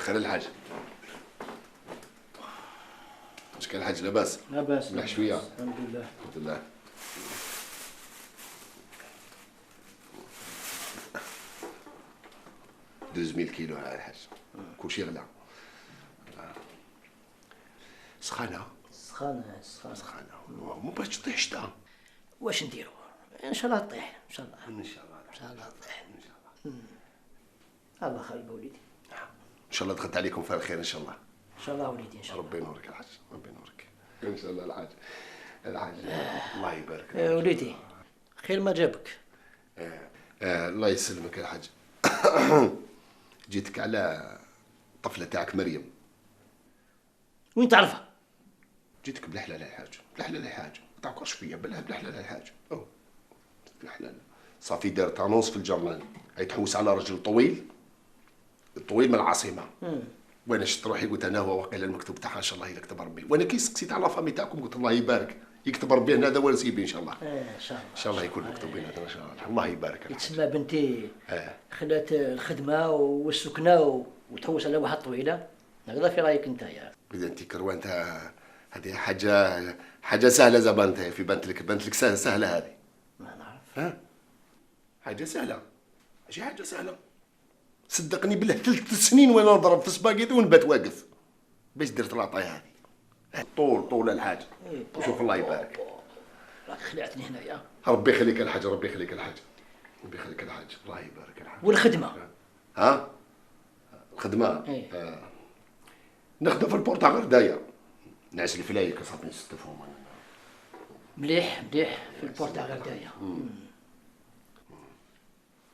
خير الحاج. واش كان الحاج لاباس؟ لاباس مليح شوية؟ الحمد لله. الحمد لله. 2000 كيلو على الحاج، كلشي غلا. سخانه سخانه سخانه سخانه، ما بغاتش تطيح الشتا. واش نديرو؟ ان شاء الله تطيح، ان شاء الله. ان شاء الله ان شاء الله تطيح ان شاء الله. الله خير وليدي. ان شاء الله دخلت عليكم في الخير ان شاء الله. ان شاء الله وليدي ان شاء الله. ربي ينورك الحاج، ربي ينورك ان شاء الله. الحاج الحاج الله يبارك. وليدي خير ما جابك. الله يسلمك الحاج. جيتك على الطفلة تاعك مريم. وين تعرفها؟ جيتك بالحلال الحاج، بالحلال الحاج، ما تعكرش فيا، بالحلال الحاج. أو بالحلال. صافي دارت annonce في ال journal، هي تحوس على رجل طويل، طويل من العاصمة. وانا شفت روحي قلت انا هو واقيلا المكتوب تاعها ان شاء الله يكتب ربي. وانا كي سقسيت على famille تاعكم قلت الله يبارك، يكتب ربي هنا هذا هو نسيبي ان شاء الله. ان شاء الله. ان شاء الله يكون مكتوب بيناتنا ان شاء الله. الله يبارك. تسمى بنتي خلات الخدمة والسكنه وتحوس على واحد طويلة، هكذا في رايك انت يا؟ اذا انت كروان انت هذه حاجة سهلة زعما، انت في بانت لك سهلة هذه. ما نعرف. ها؟ حاجة سهلة، ماشي حاجة سهلة. صدقني بالله 3 سنين وانا نضرب في سباغيتي ونبات واقف باش درت la taille هذه. طول طول الحاج. شوف الله يبارك. راك خلعتني هنايا. ربي يخليك الحاج، ربي يخليك الحاج، ربي يخليك الحاج، الله يبارك الحاج. والخدمة؟ ها؟ الخدمة؟ إيه. نخدم في ال port تاع غردايه، نعس الفلايك صافي نستفهم انا. مليح مليح في ال port تاع غردايه.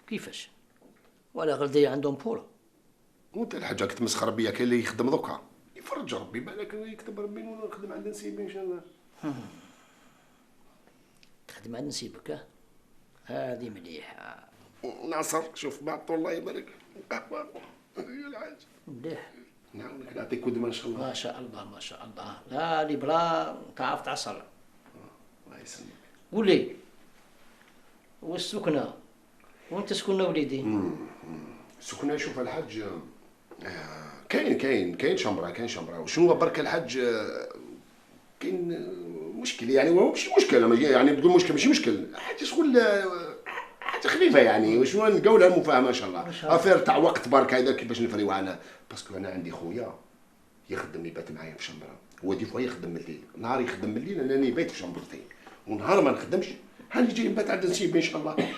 كيفاش؟ ولا غردايه عندهم port؟ وانت الحاجة راك تمسخر بيا، كاين اللي يخدم دوكا يفرج ربي، بالك يكتب ربي ونخدم عند نسيبي ان شاء الله. تخدم عند نسيبك؟ هذه مليحة. نعصر شوف مع الطول الله يبارك، قهوة يا الحاج. مليح. نعاونك نعطيك خدمة ان شاء الله. ما شاء الله ما شاء الله. لا لي برا تعرف تعصر. الله يسلمك. قول لي والسكنه وين تسكن وليدي؟ السكنة شوف الحاج، كاين كاين كاين chambre، كاين chambre. وشنو برك الحاج، كاين مشكل يعني، هو ماشي مشكل يعني، تقول مشكل ماشي مشكل، حاجة شغل حاجة خفيفة يعني، وشنو نلقاو لها مفاهمه ان شاء الله. affaire تاع وقت برك هذا كيفاش نفريوها انا، parce que انا عندي خويا يخدم يبات معايا في chambre، هو des fois يخدم الليل، نهار يخدم الليل انا نبات في chambre تي، ونهار ما نخدمش هاني جاي نبات عند نسيبي ان شاء الله.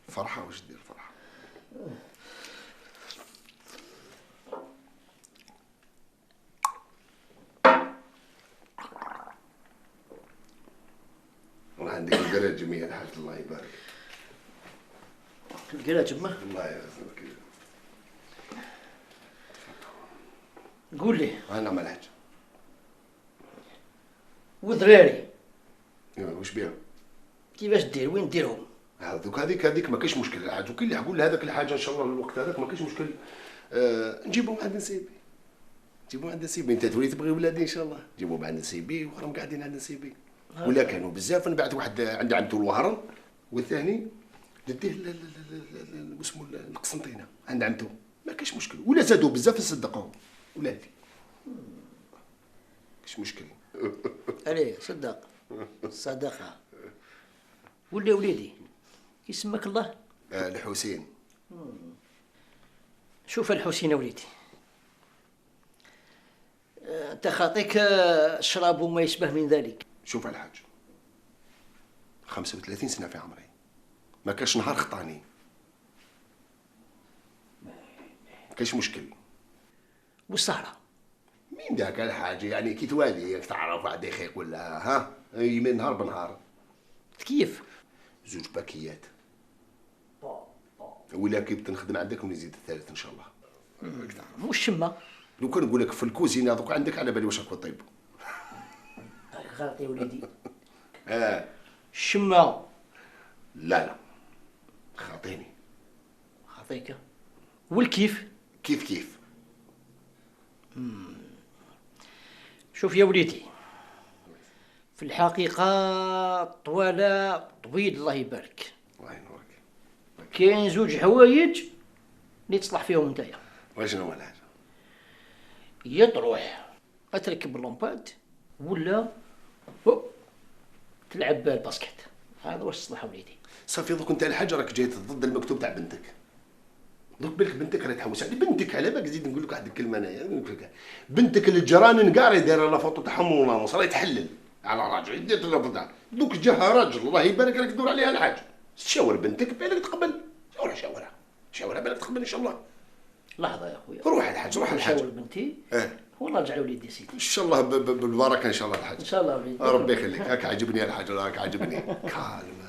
فرحه واش دير فرحه. والله عندك القراجم يا الحاج الله يبارك. القراجم؟ الله يبارك. قول لي. انا الحاج. والدراري؟ واش بيهم؟ كيفاش دير؟ وين ديرهم؟ هذوك هذيك ما كاينش مشكل الحاج، وكاين اللي حقول لهذاك الحاجة ان شاء الله الوقت هذاك ما كاينش مشكل. نجيبهم عند نسيبي، نجيبهم عند نسيبي. انت تولي تبغي ولادي ان شاء الله، نجيبهم عند نسيبي وراهم قاعدين عند نسيبي. ولا كانوا بزاف نبعث واحد عند عمتو الوهران، والثاني نديه اسمو القسنطينه عند عمتو، ما كاينش مشكل. ولا زادوا بزاف نصدقهم ولادي، كاينش مشكل. allez صدق صدقه. ولا وليدي يسمك الله؟ الحسين. شوف الحسين وليدي، انت خاطيك الشراب وما يشبه من ذلك. شوف الحاج، 35 سنة في عمري ما كاش نهار خطاني، ما كاش مشكل. والسهرة مين ذاك الحاج يعني كي توالي تعرف واحد يخيق ولا ها يمين نهار بنهار تكيف 2 باكيات، ولا كي نخدم عندك ونزيد الثالث ان شاء الله. مو الشمه لو كان نقول لك في الكوزينة دوك عندك على بالي واش راك طيب. غلط يا وليدي. الشمه لا لا خاطيني. خاطيك. والكيف؟ كيف كيف. شوف يا وليدي، في الحقيقة طوالة طويل الله يبارك. الله ينورك. كاين 2 حوايج اللي تصلح فيهم نتايا. وشنو هو الحاج؟ يا تروح تركب اللومباد ولا تلعب ال basket، هذا واش تصلح وليدي. صافي دوك انت الحاج راك جاي ضد المكتوب تاع بنتك. دوك بالك بنتك راهي تحوس على بنتك، على بالك زيد نقول لك واحد الكلمة انايا، بنتك اللي جيران كاع راهي دايرة la photo تاعهم ونص راهي تحلل على راجل يدير la photo. دوك جاها راجل الله يبارك راك تدور عليها الحاج. شاور بنتك بالك تقبل، روح شاورها، شاورها بالك تقبل ان شاء الله. لحظة يا خويا، روح الحاج، روح الحاج. شاور بنتي والله رجع وليدي سيدي ان شاء الله بالبركة ان شاء الله الحاج. ان شاء الله وليدي ربي يخليك. هاك عجبني الحاج، هاك عجبني calme.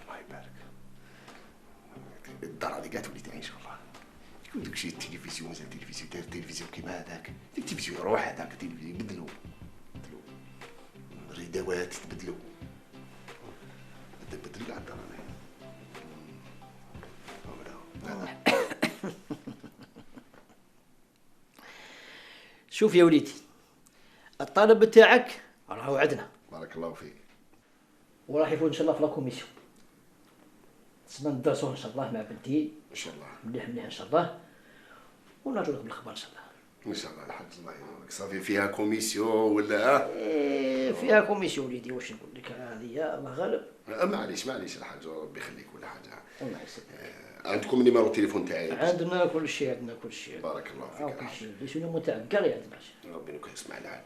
الله يبارك. الدار هذه كاع تولي تاعي ان شاء الله. دوك شي التلفزيون، مازال التلفزيون، داير التلفزيون كيما هذاك، ديك التلفزيون روح هذاك التلفزيون بدلو بدلو، الريدوات تبدلو بدلو كاع الدار هذه. شوف يا وليدي، الطالب تاعك راهو عندنا. بارك الله فيك. وراح يفوت ان شاء الله في la commission. تسمى ندرسوه ان شاء الله مع بنتي ان شاء الله. مليح مليح ان شاء الله، ونرجع لك بالخبر ان شاء الله. ان شاء الله الحاج الله ينورك. صافي فيها commission ولا؟ إيه فيها commission وليدي، واش نقول لك، هذه الله غالب. معليش معليش الحاج ربي يخليك ولا حاجة. الله يسلمك. عندكم numéro التليفون تاعي؟ عندنا كل شيء، عندنا كل شيء. بارك الله فيك. كل شيء، les numéros تاعك كاع عندنا. ربي يسمع الحاج.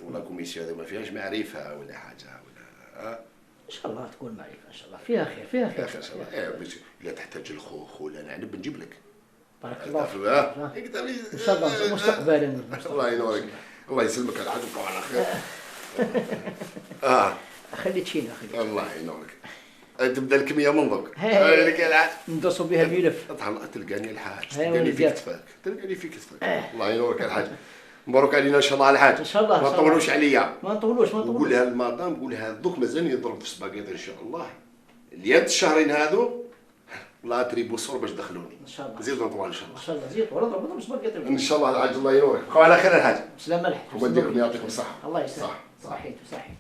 ولا commission هذه ما فيهاش معرفة ولا حاجة ولا؟ ان شاء الله تكون معرفة ان شاء الله، فيها خير فيها خير. فيها خير ان شاء الله. ايه باش الا تحتاج الخوخ ولا العنب نجيب لك. بارك الله فيك. ان شاء الله مستقبلا. الله ينورك. الله يسلمك الحاج، بقاو على خير. خلي تشينا خلي. الله ينورك. تبدا الكمية من دوك. هاي الحاج ندرسوا بها الملف. تلقاني الحاج، تلقاني في كتفك، تلقاني في كتفك. الله ينورك الحاج. مبروك علينا ان شاء الله الحاج. ان شاء الله. ما تطولوش عليا. ما نطولوش ما نطولوش. قولها للمدام، قولها دوك مازال يضرب في سباكيتي ان شاء الله. اليد الشهرين هذو لا تريبو الصور باش دخلوني. ان شاء الله. زيد نطول ان شاء الله. ان شاء الله زيد ولا ضرب ضرب سباكيتي. ان شاء الله الحاج الله ينورك. بقاو على خير الحاج. سلامة الحاج. وبديكم يعطيكم الصحة. الله يسلمك. صحيت صحيت.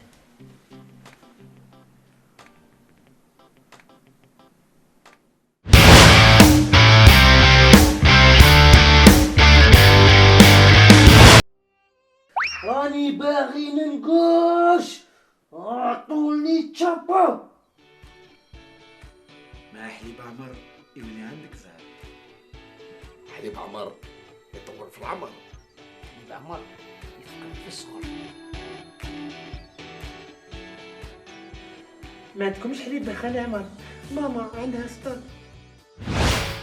راني باغي ننقش، عطوني تشابو. مع حليب عمر يولي عندك زهر. حليب عمر يطول في العمر. حليب عمر يفكر في الصغر. ما عندكمش حليب بخالي عمر؟ ماما عندها ستار.